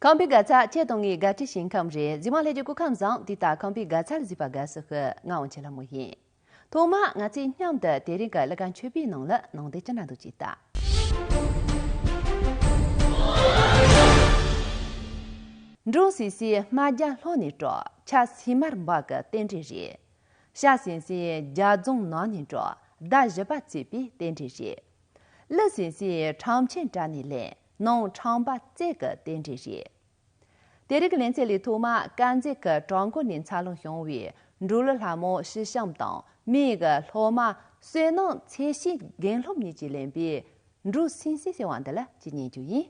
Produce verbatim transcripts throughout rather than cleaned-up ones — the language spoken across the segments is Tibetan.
ཁམས་པའི་དགའ་ཚལ་ཁྱེད་དང་ངའི་དགའ་སྤྲོའི་ཞིང་ཁམས་རེད། གཟིགས་མོ་ལྷན་རྒྱས་སྐུ་ཁམས་བཟང་། དེ་ལྟར་ཁམས་པའི་དགའ་ཚལ་གཟིགས་པར་དགའ་བསུ་ཞུ། ང་འོ་ཆེ་ལྷ་མོ་ཡིན། ཐོག་མར་ང་ཚོས་མཉམ་དུ་དེ་རིང་གི་གླུ་གར་མཆོད་པའི་ནང་ལ་ནང་དོན་ཅི་འདྲ་འདུག་ཅེས་ལྟ། འབྲོག་སིལ་སིལ་རྨ་རྒྱལ་ལྷོ་ནས་དྲོ། ཆར་སིལ་མར་འབབ་ཀྱི་རྟེན་འབྲེལ་རེད། ཤ་སིལ་སིལ་རྒྱ་རྫོང་ནང་ནས་དྲོ། ཟླ་བཞི་པ་བརྩེགས་པའི་རྟེན་འབྲེལ་རེད། ཀླུ་སིལ་སིལ་ཁྲམ་ཆེན་བྲག་ནས་ལེན། ནང་ཁྲམ་པ་བརྩེགས་ཀྱི་རྟེན་འབྲེལ་རེད། དེ་རིང་གི་ལེ་ཚན་ལས་ཐོག་མར་དཀར་མཛེས་ཀྱི་བྲག་འགོ་ནས་འཚར་ལོངས་བྱུང་བའི་འབྲོག་གླུ་ལྷ་མོ་ཤི་ཤམ་དང་མོས་ཀྱི་སློབ་མ་བསོད་ནམས་ཚེ་ཤེས་རྒན་སློབ་གཉིས་ཀྱིས་ལེན་པའི་འབྲོག་སིལ་སིལ་ཟེར་བ་འདི་ལ་ཅིག་ཉན་རྒྱུ་ཡིན།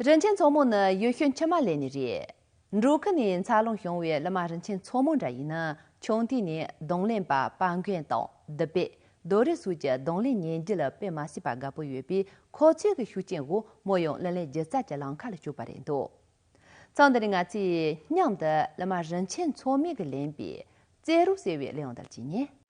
རིན་ཆེན་མཚོ་མོ་ནི་ཡུལ་ཤུལ་ཆུ་དམར་ལེན་ནི་རེད། འབྲོག་ཁུལ་ནས་འཚར་ལོངས་བྱུང་བའི་གླུ་མ་རིན་ཆེན་མཚོ་མོ་འདྲ་ཡིན་ན། ཆུང་དུས་ནས་རྡུང་ལེན་པ་པ་མགོན་དང་དུ་པེ། རྡོ་རི་སོགས་ཀྱི་རྡུང་ལེན་ཉན་རྒྱུ་ལ་དཔེ་མ་སྲིད་པ་དགའ་པོ་ཡོད་པས། ཁོ་ཚོའི་གི་ཤུགས་རྐྱེན་འོག་མོ་ཡང་གླུ་ལེན་སྒྱུ་རྩལ་གྱི་ལམ་ཁ་ལ་ཞུགས་པ་རེད་འདུག་ཚང་འདི་ནས་ང་ཚོས་མཉམ་དུ་གླུ་མ་རིན་ཆེན་མཚོ་མོ་གིས་ལེན་པའི་རྩེད་རོགས་ཟེར་བའི་གླུ་དབྱངས་དེ་ལ་གྱིས་ཉན།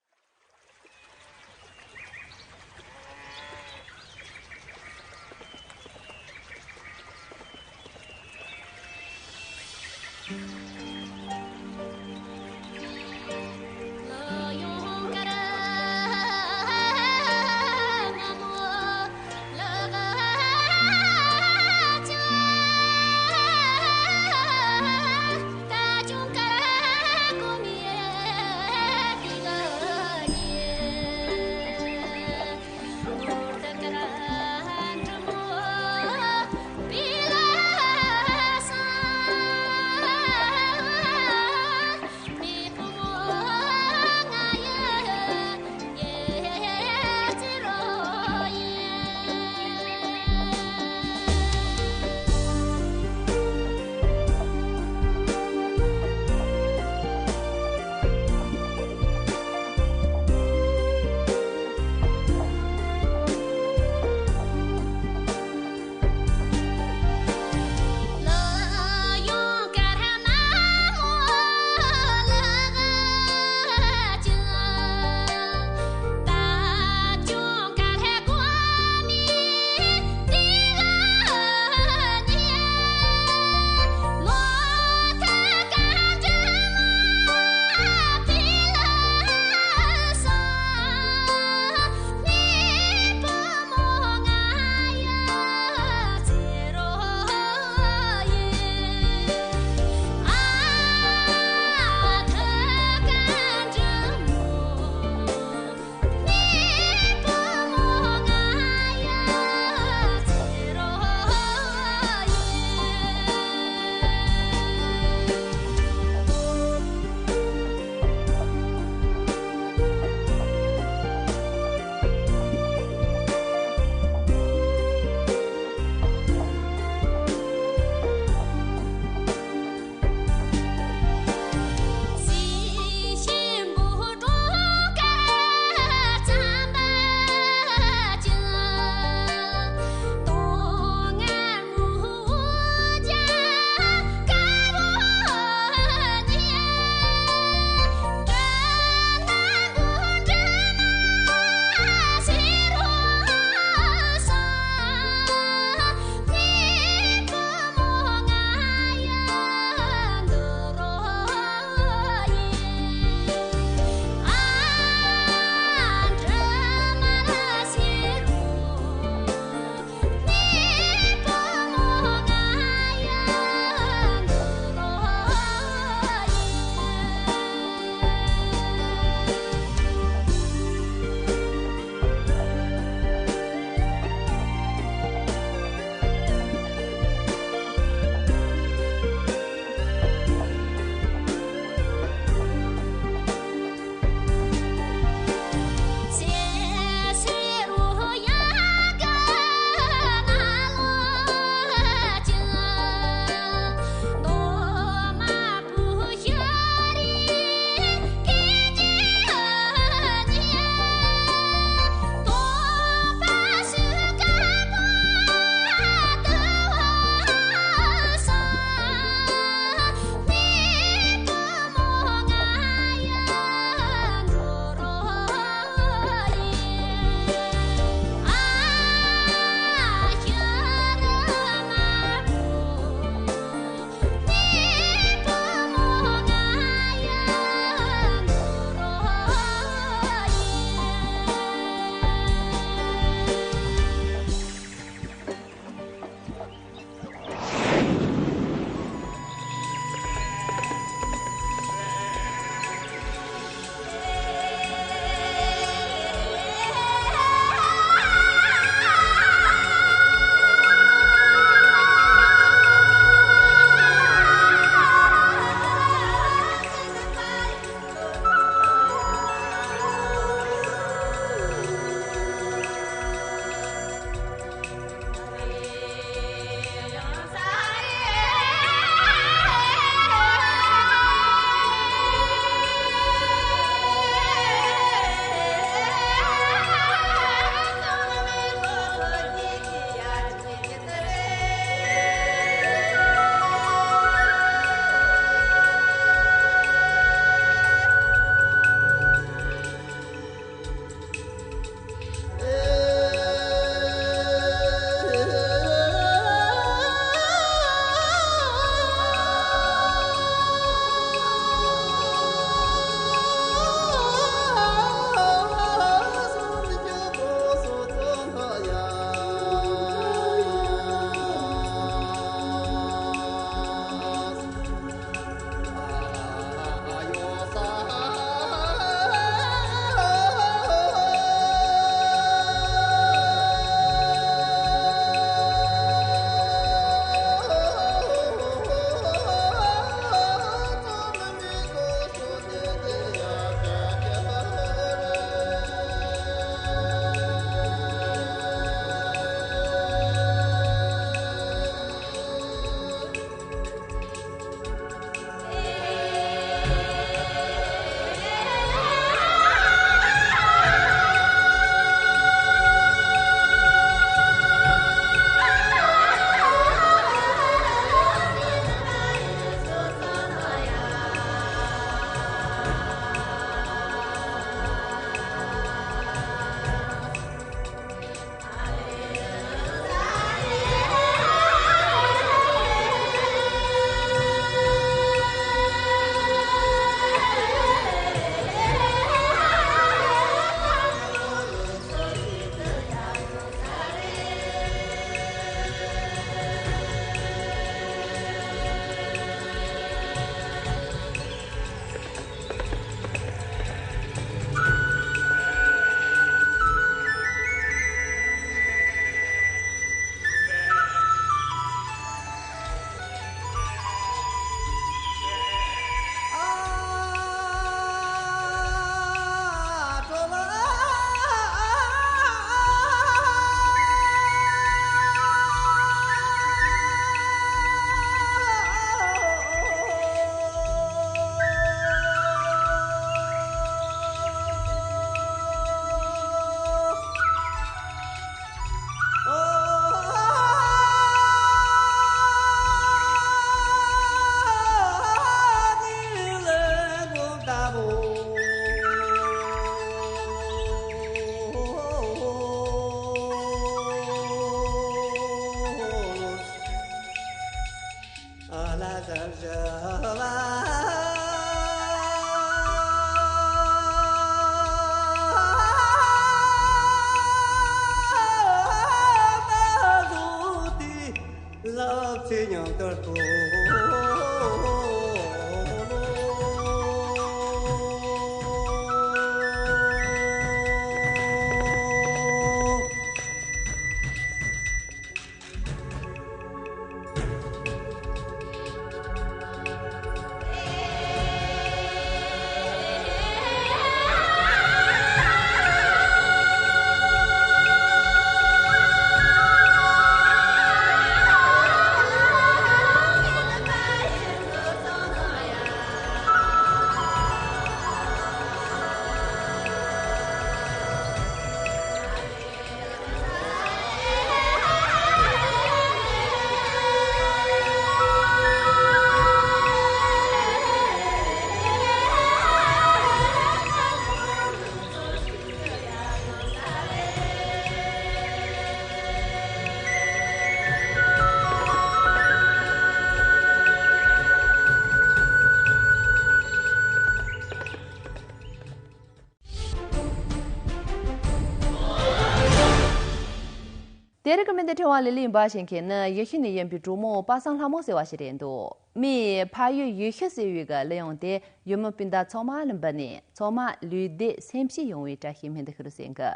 དེ་རིང་གི་སྨན་དང་འཕྲིན་བར་ལས་གླུ་ཡིན་པ་ཞིག་མཁན་ནི་ཡེ་ཤུ་ནས་ཡིན་པའི་གྲོགས་མོ་པ་སངས་ལྷ་མོ་ཟེར་བ་ཞིག་རེད་འདུག་མིས་ཕ་ཡུལ་ཡེ་ཤུ་ཟེར་བའི་གི་གླུ་དབྱངས་དེ་ཡུལ་མི་སྤུན་ཟླ་ཚང་མ་ལ་འབུལ་ནས། ཚང་མ་ལུས་བདེ་སེམས་སྐྱིད་ཡོང་བའི་བཀྲ་ཤིས་སྨོན་འདུན་ཞུ་རུ་ཟེར་གི།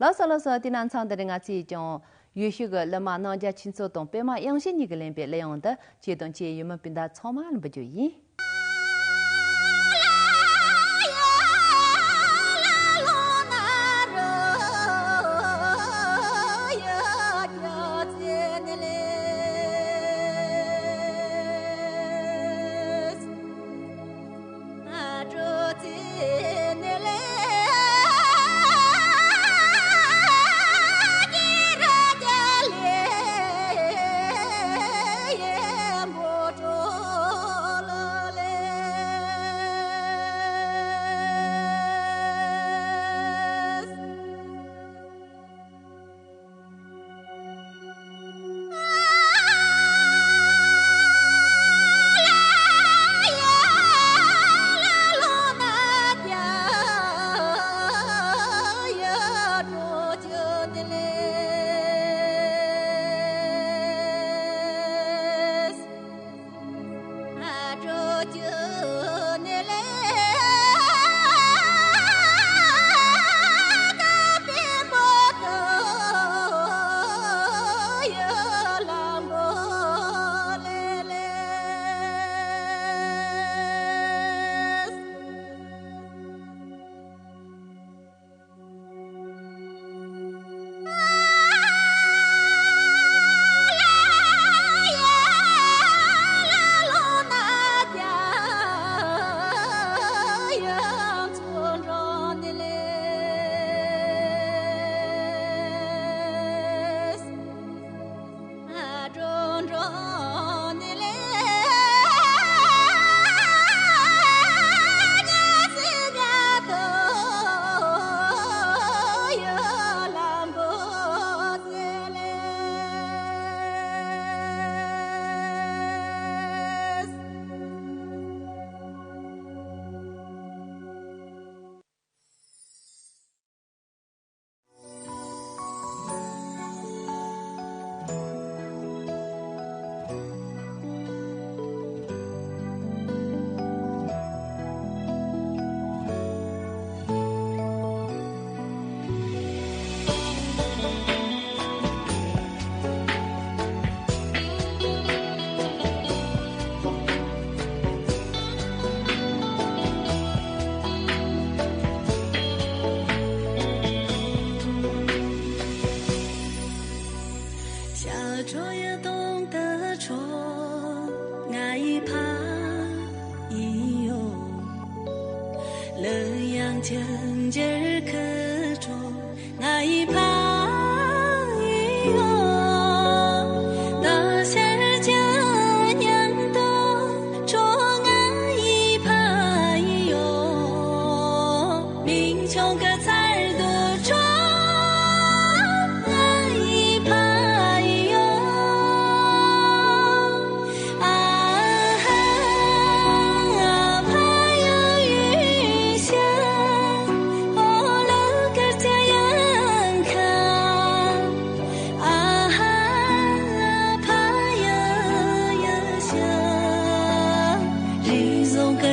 ལགས་སོ་ལགས་སོ། དེ་ན་མཚམས་འདི་རིང་ང་ཚོས་ཀྱང་ཡེ་ཤུ་གི་གླུ་མ་རྣམ་རྒྱལ་ཆོས་མཚོ་དང་པད་མ་དབྱངས་ཞུ་གཉིས་ཀྱིས་ལེན་པའི་གླུ་དབྱངས་འདི་ཁྱེད་དང་ཁྱེད་ཡུལ་མི་སྤུན་ཟླ་ཚང་མ་ལ་འབུལ་རྒྱུ་ཡིན།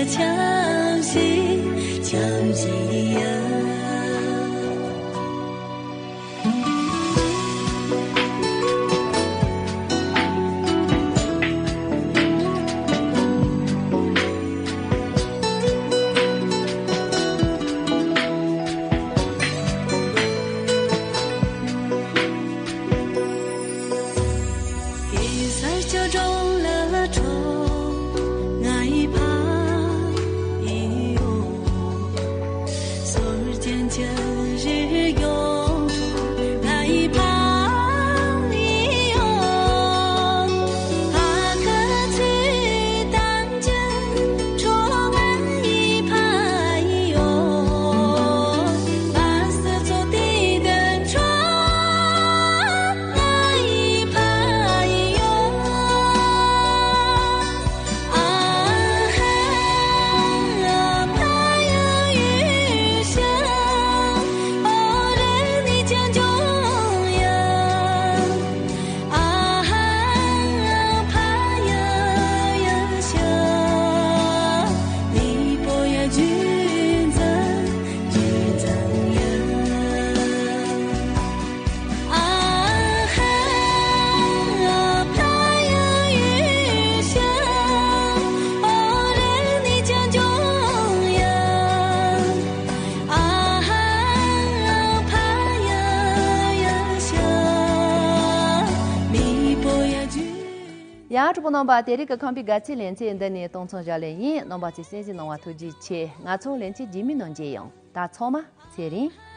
འཆམ་ཞིག་འཆམ་ཞིག་ཡ། གེ་སར་སྐྱོ་གྲོང་ལ་འཕྲོ་ང་ཡི་ཕ་ཡི་ཡོ། སོར་ཅན་ཅ་རི་ཡོ་ང་ཡི་ཕ་ཡི་ཡོ། ཨ་ཁ་ཚུལ་དང་ཅ་འཕྲོ་ང་ཡི་ཕ་ཡི་ཡོ། ཨ་སི་ཚོ་དེ་དོན་འཕྲོ། ཡང་གྲོགས་པོ་རྣམ་པ། དེ་རིང་གི་ཁམས་པའི་དགའ་ཚལ་ལེ་ཚན་འདི་ནས་གཏོང་མཚམས་བཞག་ལེ་ཡིན། རྣམ་པ་ཚོས་གསན་གཟིགས་གནང་བ་ཐུགས་རྗེ་ཆེ། ང་ཚོ་ལེ་ཚན་རྗེས་མའི་ནང་མཇལ་ཡོང་། ད་ཚང་མ་ཚེ་རིང་།